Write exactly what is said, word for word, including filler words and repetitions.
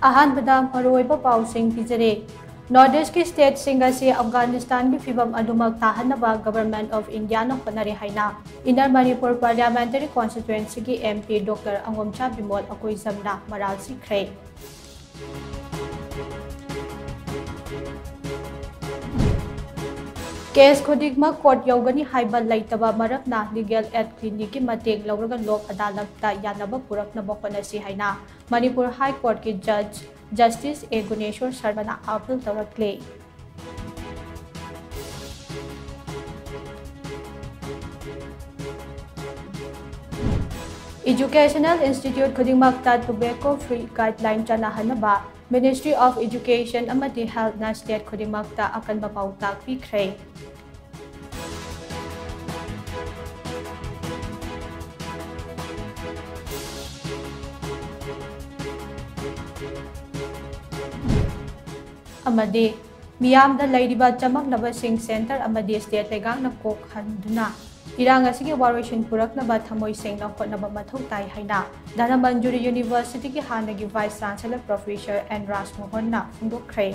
ꯑꯍꯥꯟꯕꯗ ꯃꯔꯨꯑꯣꯏꯕ ꯄꯥꯎꯁꯤꯡ ꯄꯤꯖꯔꯤ꯫ North East ꯀꯤ state ꯁꯤꯡ ꯑꯁꯤ ꯑꯐꯒꯥꯅꯤꯁꯇꯥꯟꯒꯤ ꯐꯤꯚꯝ ꯑꯗꯨꯃꯛ ꯇꯥꯍꯟꯅꯕ Government of India ꯅ ꯍꯣꯠꯅꯔꯤ ꯍꯥꯏꯅ Inner Manipur Parliamentary Constituency ꯒꯤ M P Doctor ꯑꯉꯣꯝꯆꯥ ꯕꯤꯃꯣꯜ ꯑꯀꯣꯏꯖꯝꯅ ꯃꯔꯥꯜ ꯁꯤꯈ꯭ꯔꯦ꯫ Case ꯈꯨꯗꯤꯡꯃꯛ court ꯌꯧꯒꯅꯤ ꯍꯥꯏꯕ ꯂꯩꯇꯕ ꯃꯔꯝꯅ Legal Aid Clinic ꯀꯤ ꯃꯇꯦꯡ ꯂꯧꯔꯒ ꯂꯣꯛ ꯑꯗꯥꯂꯠꯇ ꯌꯥꯅꯕ ꯄꯨꯔꯛꯅꯕ ꯍꯣꯠꯅꯁꯤ ꯍꯥꯏꯅ Manipur High Court ꯀꯤ Judge Justice A Guneshor ꯁꯔꯃꯅ appeal ꯇꯧꯔꯛꯂꯦ꯫ Educational institute ꯈꯨꯗꯤꯡꯃꯛꯇ tobacco free guideline ꯆꯠꯅꯍꯟꯅꯕ Ministry of Education ꯑꯃꯗꯤ Health ꯅ state ꯈꯨꯗꯤꯡꯃꯛꯇ ꯑꯀꯟꯕ ꯄꯥꯎꯇꯥꯛ ꯄꯤꯈ꯭ꯔꯦ꯫ ꯑꯃꯗꯤ ꯃꯤꯌꯥꯝꯗ ꯂꯩꯔꯤꯕ ꯆꯃꯝꯅꯕꯁꯤꯡ centre ꯑꯃꯗꯤ state ꯂꯩꯉꯥꯛꯅ ꯀꯣꯛꯍꯟꯗꯨꯅ ꯏꯔꯥꯡ ꯑꯁꯤꯒꯤ ꯋꯥꯔꯣꯏꯁꯤꯟ ꯄꯨꯔꯛꯅꯕ ꯊꯃꯣꯏ ꯁꯦꯡꯅ ꯍꯣꯠꯅꯕ ꯃꯊꯧ ꯇꯥꯏ ꯍꯥꯏꯅ ꯙꯅꯃꯟꯖꯨꯔꯤ University ꯒꯤ ꯍꯥꯟꯅꯒꯤ Vice Chancellor Professor N ꯔꯥꯖꯃꯣꯍꯟꯅ ꯐꯣꯡꯗꯣꯛꯈ꯭ꯔꯦ꯫